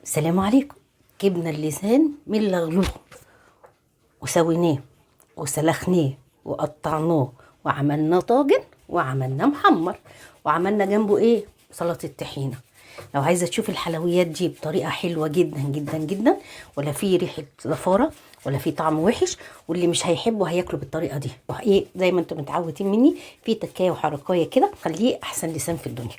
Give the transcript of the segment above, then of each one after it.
السلام عليكم. جبنا اللسان من لغلوغ وسويناه وسلخناه وقطعناه وعملنا طاجن وعملنا محمر وعملنا جنبه ايه؟ سلطة الطحينة. لو عايزة تشوف الحلويات دي بطريقة حلوة جدا جدا جدا، ولا في ريحة زفارة ولا في طعم وحش، واللي مش هيحبه هياكله بالطريقة دي. ايه زي ما انتم متعودين مني في تكاية وحركاية كده، خليه احسن لسان في الدنيا.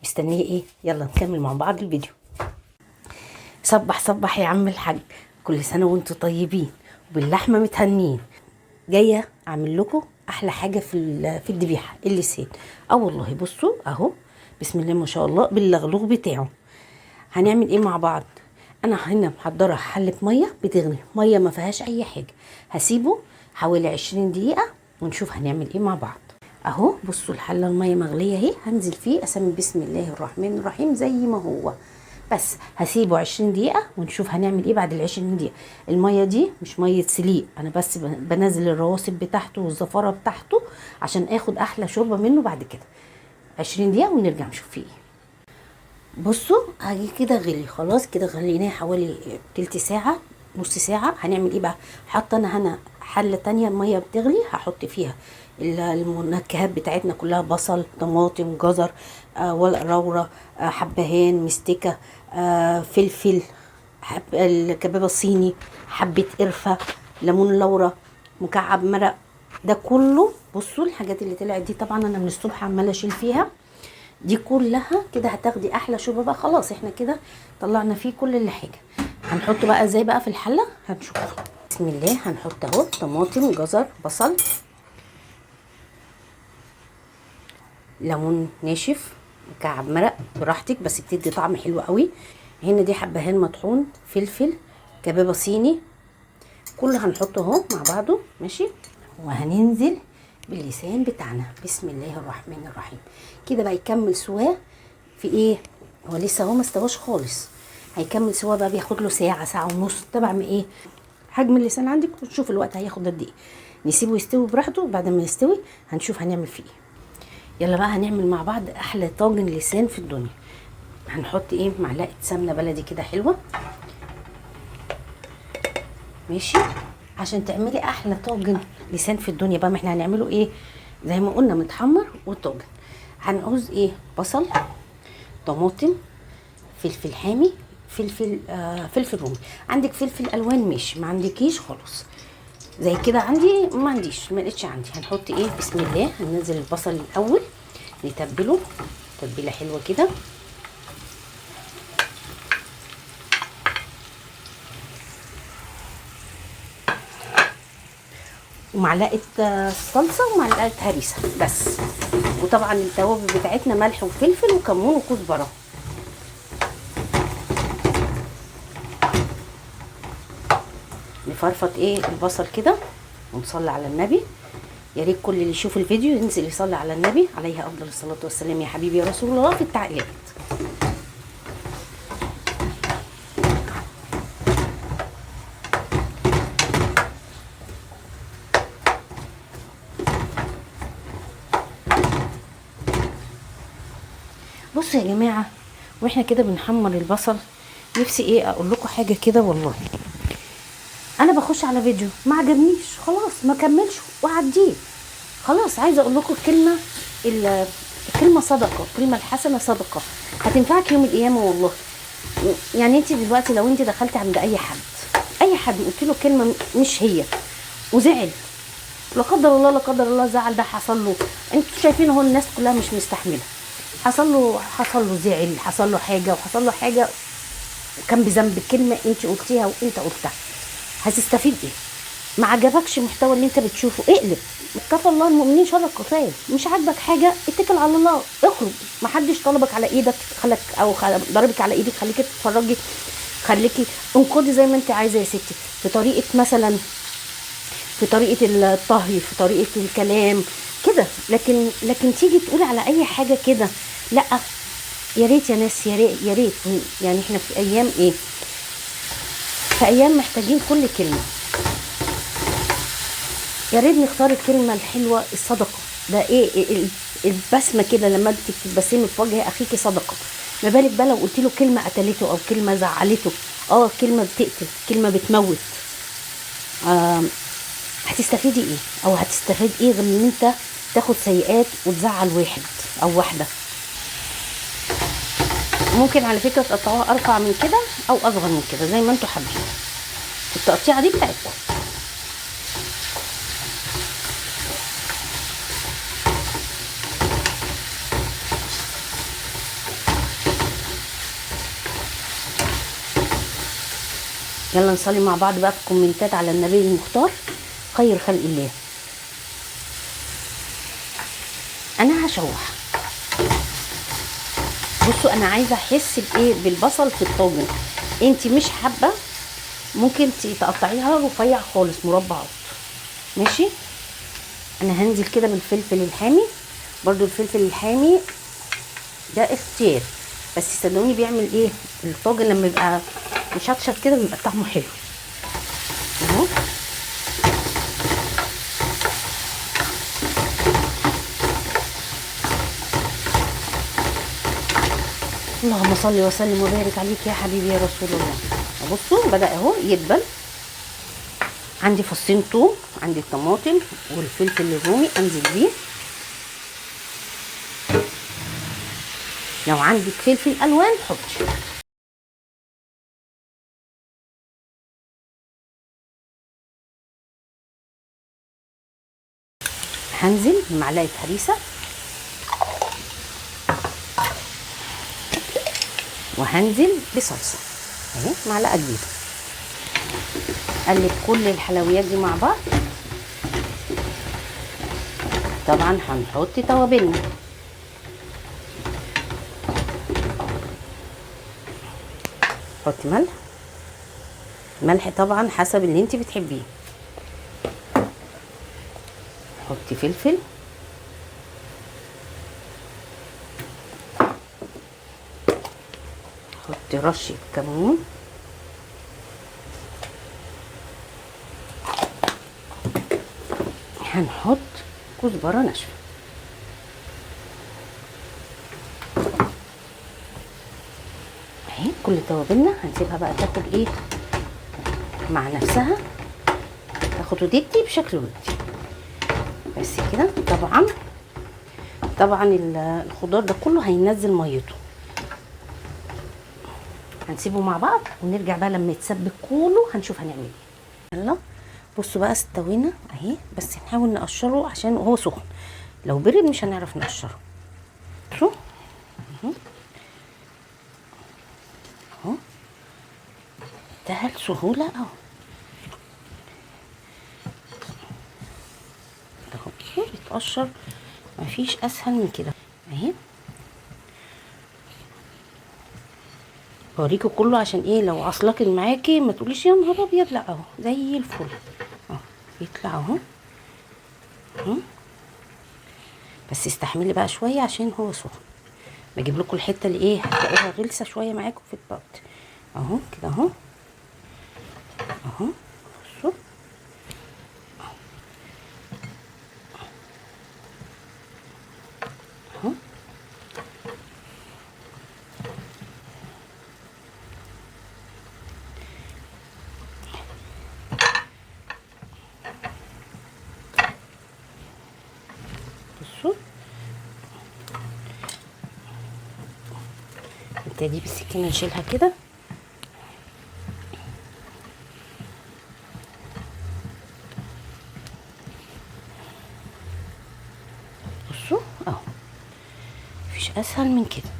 مستنيه ايه؟ يلا نكمل مع بعض الفيديو. صبح صبح يا عم الحاج، كل سنة وانتم طيبين وباللحمة متهنين. جاية اعمل لكم احلى حاجة في الذبيحة، اللسان. والله بصوا اهو، بسم الله ما شاء الله، باللغلوغ بتاعه. هنعمل ايه مع بعض؟ انا هنا محضرة حلة مية بتغلي، مية ما فيهاش اي حاجة، هسيبه حوالي 20 دقيقة ونشوف هنعمل ايه مع بعض. اهو بصوا الحلة المية مغلية اهي، هنزل فيه اسمي بسم الله الرحمن الرحيم زي ما هو، بس هسيبه 20 دقيقة ونشوف هنعمل ايه بعد ال 20 دقيقة. المية دي مش مية سليق، انا بس بنزل الرواسب بتاعته والزفارة بتاعته عشان اخد احلى شوربة منه بعد كده. 20 دقيقة ونرجع نشوف فيه ايه. بصوا اهي كده غلي خلاص، كده غليناه حوالي تلت ساعة نص ساعة. هنعمل ايه بقى؟ حاطة انا هنا حلة تانية المية بتغلي، هحط فيها المنكهات بتاعتنا كلها، بصل طماطم جزر، ورق لورا، حبهان مستكة، فلفل، الكبابة الصيني، حبة قرفة، ليمون لورا، مكعب مرق، ده كله. بصوا الحاجات اللي طلعت دي طبعا انا من الصبح عمالة اشيل فيها دي كلها كده، هتاخدي احلى شوربة بقى. خلاص احنا كده طلعنا فيه كل اللي حاجة. هنحطه بقى ازاي بقى في الحلة هنشوف. بسم الله. هنحط اهو طماطم جزر بصل ليمون ناشف مكعب مرق براحتك، بس بتدي طعم حلو قوي. هنا دي حبهان مطحون، فلفل، كبابه صيني، كله هنحطه اهو مع بعضه ماشي. وهننزل باللسان بتاعنا بسم الله الرحمن الرحيم. كده بقى يكمل سواه في ايه، هو لسه اهو ما استواش خالص، هيكمل سواه بقى، بياخد له ساعة ساعة ونص تبع ما ايه حجم اللسان عندك، وتشوف الوقت هياخد قد ايه. نسيبه يستوي براحته، بعد ما يستوي هنشوف هنعمل فيه ايه. يلا بقى هنعمل مع بعض احلى طاجن لسان في الدنيا. هنحط ايه؟ معلقه سمنه بلدي كده حلوة ماشي، عشان تعملي احلى طاجن لسان في الدنيا. بقى ما احنا هنعمله ايه زي ما قلنا متحمر وطاجن. هنعوز ايه؟ بصل، طماطم، فلفل حامي، فلفل رومي. عندك فلفل الوان ماشي، ما عندكيش خالص زي كده عندي ما عنديش، ما لقيتش عندي. هنحط ايه؟ بسم الله. هننزل البصل الاول نتبله تتبيله حلوة كده. ومعلقة صلصه ومعلقة هريسه بس. وطبعا التوابل بتاعتنا ملح وفلفل وكمون وكزبره. نفرفط ايه البصل كده ونصلي على النبي. يا ريت كل اللي يشوف الفيديو ينزل يصلي على النبي عليه افضل الصلاة والسلام يا حبيبي يا رسول الله في التعليقات. بصوا يا جماعة، واحنا كده بنحمر البصل، نفسي ايه اقول لكم حاجة كده. والله انا بخش على فيديو ما عجبنيش خلاص ما كملش واعديه خلاص. عايزه اقول لكم الكلمة، الكلمة صدقه، الكلمة الحسنة صدقه، هتنفعك يوم القيامة والله. يعني انت دلوقتي لو انت دخلتي عند اي حد، اي حد قلت له كلمة مش هي وزعل، لا قدر الله لا قدر الله زعل ده حصل له، انتوا شايفين اهو الناس كلها مش مستحمله، حصل له زعل، حصل له حاجة وحصل له حاجة، وكان بذنب كلمة انت قلتيها وانت قلتها، هتستفيد ايه؟ ما عجبكش المحتوى اللي انت بتشوفه اقلب، كفى الله المؤمنين شر القتال. مش عاجبك حاجة اتكل على الله اخرج، ما حدش طلبك على ايدك خلك او ضربك على ايدك خليكي تتفرجي، خليكي انقدي زي ما انت عايزه يا ستي، في طريقه مثلا، في طريقه الطهي، في طريقه الكلام كده. لكن تيجي تقولي على اي حاجة كده لا. يا ريت يا ناس، يا ريت يا ريت. يعني احنا في ايام ايه؟ في ايام محتاجين كل كلمة. يا ريت نختار الكلمة الحلوة، الصدقة. ده ايه البسمة كده لما انت بتتبسمي في وجه اخيكي صدقه. ما بالك بقى لو قلت له كلمة قتلته او كلمة زعلته. كلمة بتقتل، كلمة بتموت. هتستفيدي ايه او هتستفيد ايه غير ان انت تاخد سيئات وتزعل واحد او واحدة؟ ممكن على فكرة تقطعوها ارفع من كده او اصغر من كده زي ما انتوا حابين، التقطيعه دي بتاعتكم. يلا نصلي مع بعض بقى في الكومنتات على النبي المختار خير خلق الله. انا هشوح. بصوا انا عايزه احس بايه؟ بالبصل في الطاجن. انت مش حابة ممكن تقطعيها رفيع خالص مربعات، ماشي. انا هنزل كده بالفلفل الحامي، برضو الفلفل الحامي ده اختيار، بس صدقوني بيعمل ايه الطاجن لما يبقى مشطشط كده بيبقى طعمه حلو اهو. اللهم صل وسلم وبارك عليك يا حبيبي يا رسول الله. بصوا بدأ اهو يدبل. عندي فصين توم، عندي الطماطم والفلفل الرومي انزل بيه. لو عندك فلفل الوان حطي. هنزل بمعلقه هريسه وهنزل بصلصه اهي معلقه كبيرة. اقلب كل الحلويات دي مع بعض. طبعا هنحط توابلنا. حطي ملح، ملح طبعا حسب اللي انت بتحبيه. حطي فلفل، حطي رشه كمون، هنحط كزبره ناشفة. اهي كل توابلنا هنسيبها بقى تاخد ايه مع نفسها، تاخد ودي بشكل ودي بس كده. طبعا الخضار ده كله هينزل ميته. هنسيبه مع بعض ونرجع بقى لما يتسبك كله هنشوف هنعمل ايه. يلا بصوا بقى استوينا اهي، بس نحاول نقشره عشان هو سخن، لو برد مش هنعرف نقشره. شو اهو منتهى السهولة اهو. اهو بيتقشر، مفيش اسهل من كده اهي. بوريكوا كله عشان ايه، لو عصلكت معاكي ما تقوليش يا نهار ابيض، لا اهو زي الفل اهو بيطلع اهو. بس استحملي بقى شوية عشان هو سخن. بجيب لكم الحتة اللي ايه هتلاقوها غلسه شوية معاكم في البط اهو كده اهو اهو. بصوا اهو بصوا، نبتدي بالسكينة نشيلها كده. بصوا اهو مفيش اسهل من كده.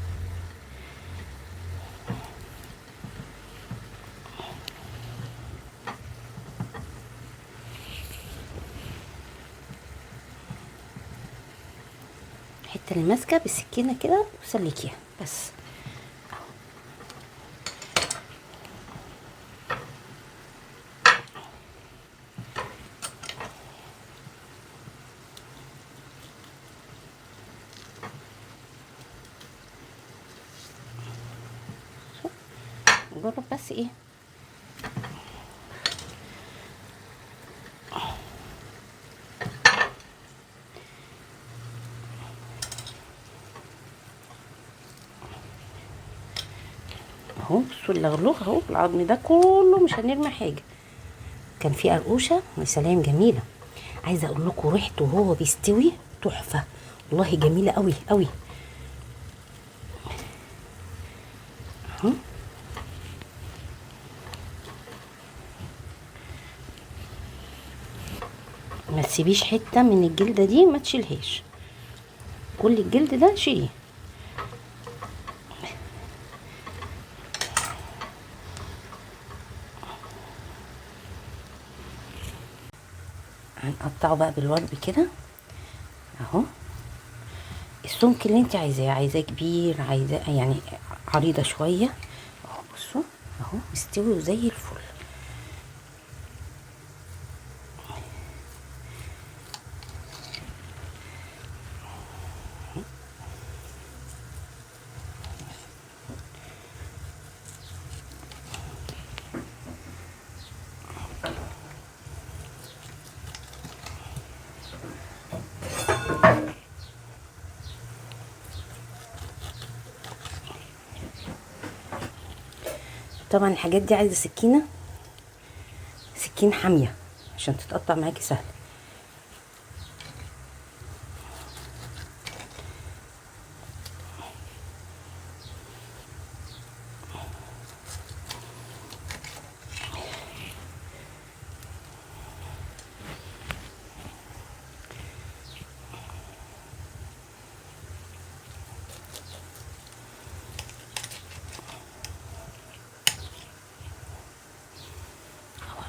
الحتة اللي ماسكه بالسكينة كده وسلكيها بس. نجرب بس ايه بصوا اللغلوغ اهو، العظم ده كله مش هنرمي حاجة. كان في قرقوشه يا سلام جميلة، عايزه اقول لكم ريحته وهو بيستوي تحفة والله، جميلة قوي قوي. اهو ما تسيبيش حتة من الجلدة دي، ما تشيلهاش، كل الجلد ده شيليه. هنقطعه بقى بالورب كده اهو، السمك اللي انت عايزاه، عايزاه كبير، عايزاه يعني عريضة شوية اهو. بصوا اهو مستوي وزي الفل. طبعا الحاجات دي عايزه سكينة، سكين حامية عشان تتقطع معاكي سهل.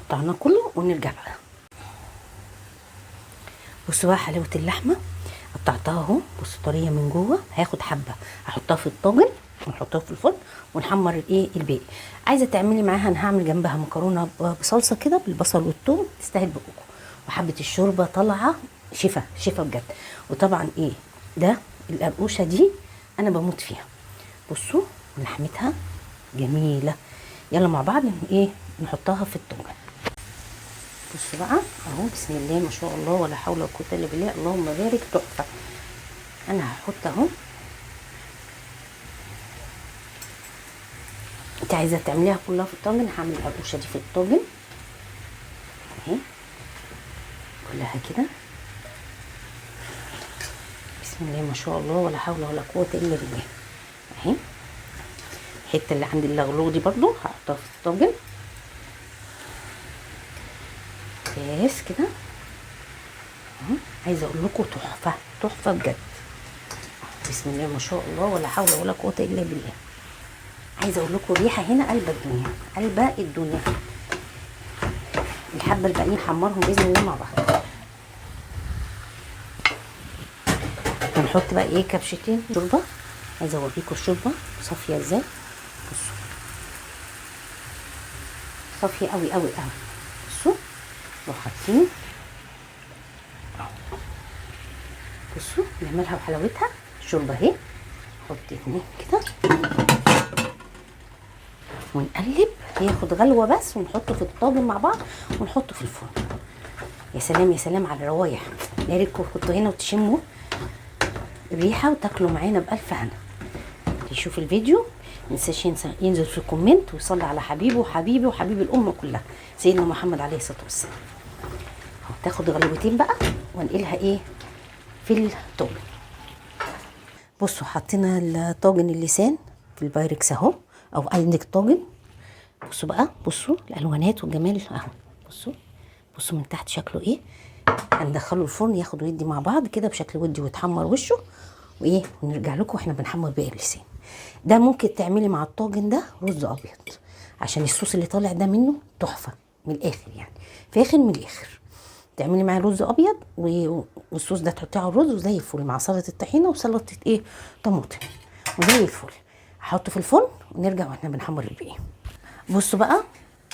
قطعنا كله ونرجع بقى. بصوا بقى حلاوة اللحمة، قطعتها اهو، بصوا طرية من جوه. هاخد حبه هحطها في الطاجن ونحطها في الفرن ونحمر الايه الباقي. عايزه تعملي معاها، انا هعمل جنبها مكرونه بصلصه كده بالبصل والثوم، تستاهل بقكم. وحبه الشوربة طالعه شفا شفا بجد. وطبعا ايه ده القرقوشه دي انا بموت فيها. بصوا لحمتها جميلة. يلا مع بعض ايه نحطها في الطاجن. بصوا بقى اهو، بسم الله ما شاء الله ولا حول ولا قوة الا بالله، اللهم بارك، تحفة. انا هحط اهو، انت عايزه تعمليها كلها في الطاجن، هعمل القرقوشه دي في الطاجن اهي كلها كده. بسم الله ما شاء الله ولا حول ولا قوة الا بالله. اهي الحتة اللي عند اللغلوغ دي برضو هحطها في الطاجن بس كده. عايزه اقول لكم تحفة تحفة بجد. بسم الله ما شاء الله ولا حول ولا قوة الا بالله. عايزه اقول لكم الريحة هنا قلبه الدنيا، قلبه الدنيا. الحبة الباقيين نحمرهم باذن الله مع بعض. ونحط بقى ايه كبشتين شوربة. عايزه اوريكم الشوربة صافية ازاي. بصوا صافية قوي قوي قوي. بصوا وحاطين، بصوا نعملها وحلاوتها الشوربة اهي. نحط اتنين كده ونقلب، ياخد غلوه بس، ونحطه في الطاجن مع بعض ونحطه في الفرن. يا سلام يا سلام على الروايح، يا ريتكم كنتوا هنا وتشموا الريحة وتاكلوا معانا بالف هنا. يشوف الفيديو متنساش ينزل في ال comment ويصلي على حبيبه وحبيبي وحبيب الامة كلها سيدنا محمد عليه الصلاة والسلام. تاخد غلوتين بقى وانقلها ايه في الطاجن. بصوا حطينا الطاجن اللسان في البايركس اهو، او عندك طاجن. بصوا بقى، بصوا الالوانات والجمال اهو. بصوا بصوا من تحت شكله ايه. هندخله الفرن ياخد ويدي مع بعض كده بشكل ودي ويتحمر وشه وايه، ونرجع لكم واحنا بنحمر باقي اللسان. ده ممكن تعملي مع الطاجن ده رز ابيض، عشان الصوص اللي طالع ده منه تحفة من الاخر، يعني فاخر من الاخر. تعملي معاه رز ابيض والصوص ده تحطيه على الرز وزي الفل، مع سلطة الطحينه وسلطة ايه طماطم وزي الفل. هحطه في الفرن ونرجع واحنا بنحمر الباقي. بصوا بقى،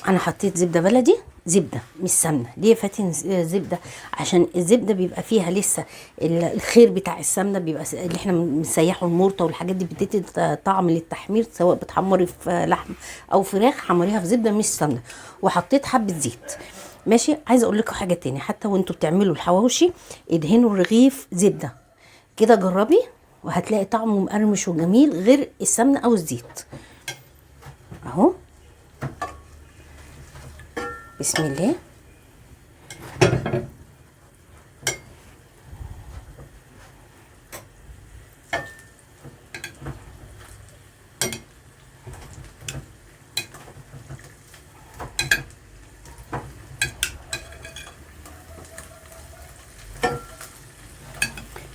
انا حطيت زبدة بلدي، زبدة مش سمنه. ليه يا فاتن زبدة؟ عشان الزبدة بيبقى فيها لسه الخير بتاع السمنة، بيبقى اللي احنا بنسيحه المورطه والحاجات دي، بتدي طعم للتحمير، سواء بتحمري في لحم او فراخ حمريها في زبدة مش سمنه. وحطيت حبه زيت. ماشي. عايزه اقول لكم حاجة تاني، حتى وانتوا بتعملوا الحواوشي ادهنوا الرغيف زبدة كده، جربي وهتلاقي طعمه مقرمش وجميل غير السمنة او الزيت. اهو. بسم الله.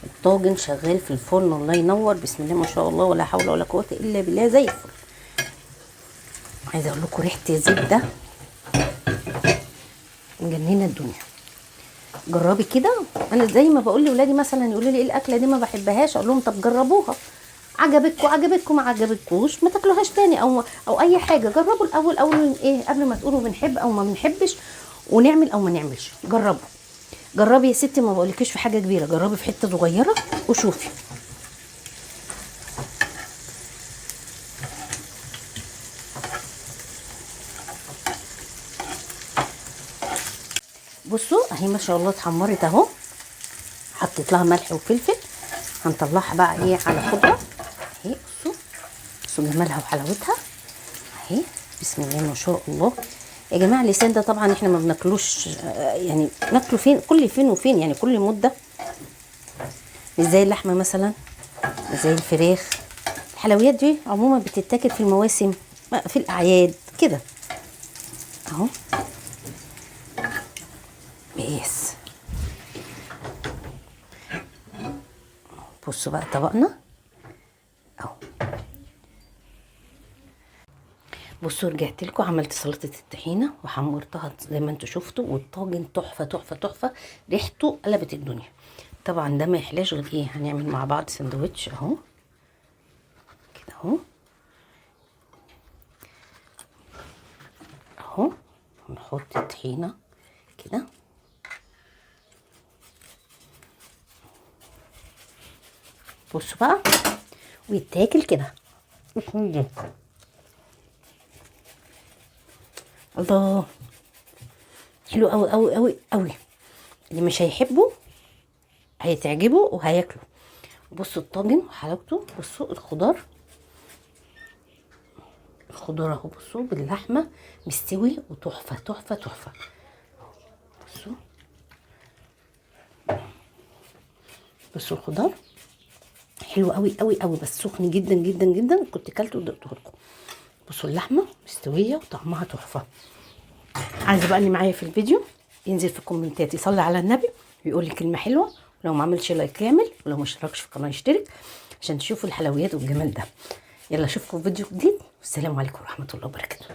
الطاجن شغال في الفرن، الله ينور، بسم الله ما شاء الله، ولا حول ولا قوة الا بالله، زي الفل. عايزه اقول لكم ريحه الزيت ده مجننه الدنيا. جربي كده. انا زي ما بقول لاولادي مثلا يقولوا لي ايه الاكلة دي ما بحبهاش، اقول لهم طب جربوها، عجبتكم عجبتكم، ما عجبتكوش ما تاكلوهاش تاني او اي حاجة. جربوا الاول، اول ايه قبل ما تقولوا بنحب او ما بنحبش ونعمل او ما نعملش. جربوا، جربي يا ستي، ما بقولكيش في حاجة كبيرة، جربي في حتة صغيرة وشوفي. بصوا اهي ما شاء الله اتحمرت اهو، حطيت لها ملح وفلفل. هنطلعها بقى ايه على خضرة اهي. بصوا بصوا جمالها وحلاوتها اهي، بسم الله ما شاء الله. يا جماعة اللسان ده طبعا احنا ما بناكلوش، يعني ناكله فين، كل فين وفين، يعني كل مده، مش زي اللحمة مثلا، مش زي الفراخ. الحلويات دي عموما بتتاكل في المواسم، في الاعياد كده اهو. بس بصوا بقى طبقنا اهو. بصوا رجعت لكم، عملت سلطة الطحينه وحمرتها زي ما انتوا شفتوا، والطاجن تحفة تحفة تحفة، ريحته قلبت الدنيا. طبعا ده ما يحلاش غير ايه، هنعمل مع بعض سندوتش اهو كده اهو اهو. نحط الطحينه كده، بصوا بقى، ويتاكل كده. الله، حلو قوي قوي قوي قوي. اللي مش هيحبه هيتعجبه وهياكله. بصوا الطاجن وحلاوته، بصوا الخضار، الخضار اهو، بصوا باللحمه مستوي وتحفه تحفة تحفة. بصوا بصوا الخضار حلو قوي قوي قوي، بس سخن جدا جدا جدا، كنت كلته ودقته لكم. بصوا اللحمة مستوية وطعمها تحفة. عايزه بقى اللي معايا في الفيديو ينزل في الكومنتات يصلي على النبي ويقول لي كلمة حلوة، ولو ما عملش like يعمل، ولو ما اشتركش في القناة يشترك عشان تشوفوا الحلويات والجمال ده. يلا اشوفكم في فيديو جديد، والسلام عليكم ورحمة الله وبركاته.